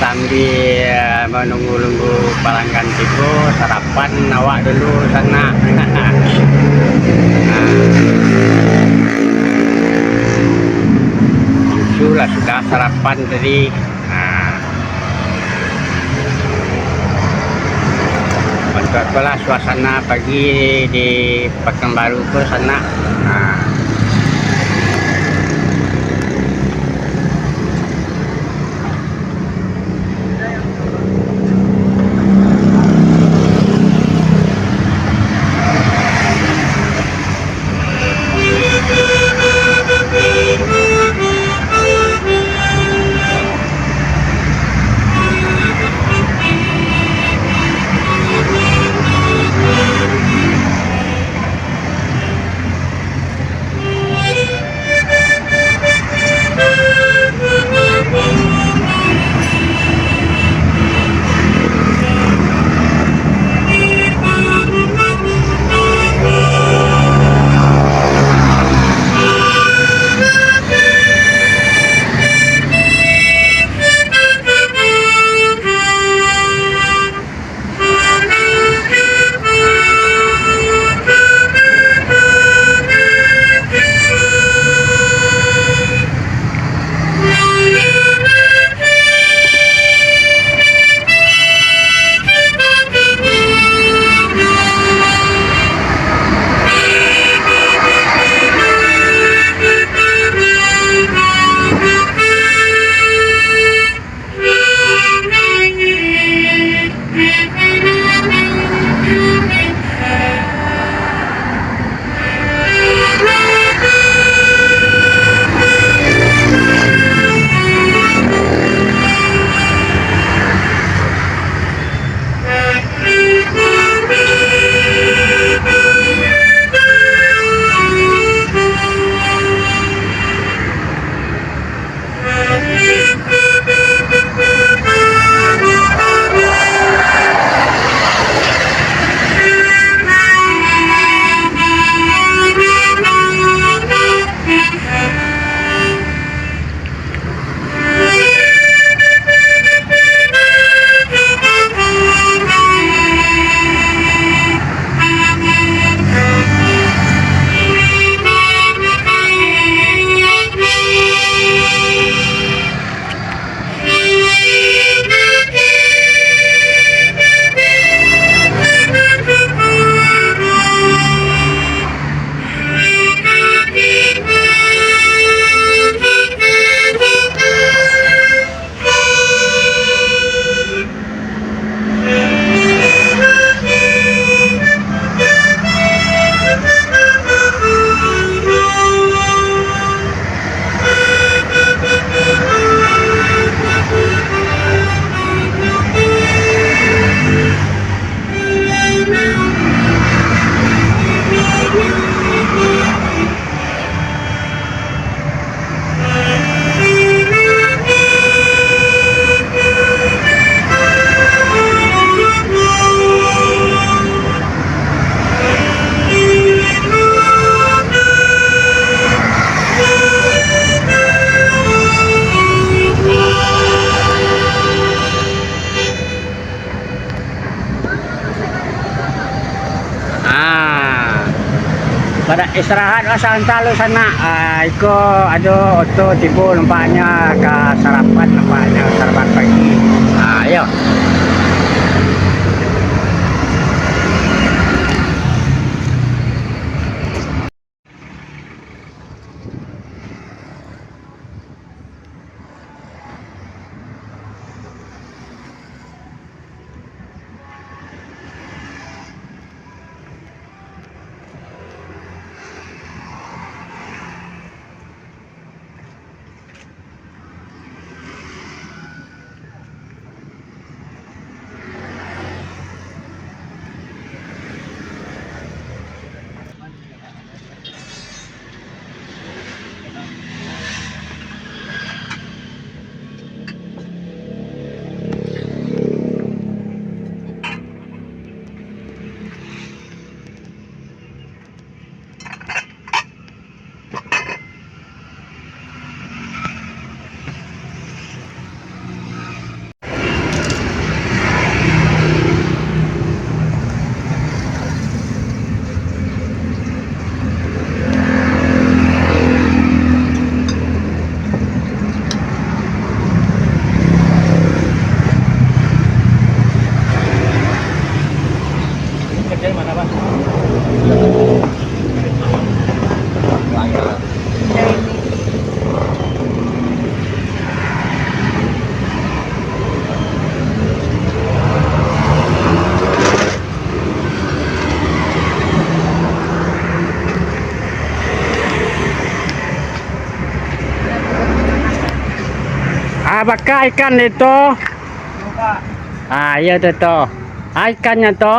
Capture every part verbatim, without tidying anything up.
Sambil manunggu-nunggu palanggan tibo, sarapan awak dulu sanak. Nah. Sudah, sudah sarapan tadi. Nah. Mantap lah suasana pagi di Pakanbaru ko sanak. Nah. Ah. Padak istirahat lah, santai lu sanak. Ah, iko ado oto tibo nampaknyo, ka sarapan nampaknyo, sarapan pagi. Ah, iyo. Apakah ikan itu? Ah, iyo tu, tu. Ah, ikannyo tu?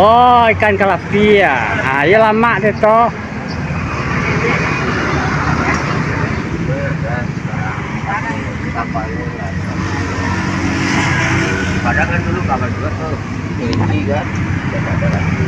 Oh, ikan kalapi ya. Ah, iyo lamak tu, tu. Padahal kan dulu kawan juga tuh, Edi kan, udah ada lagi.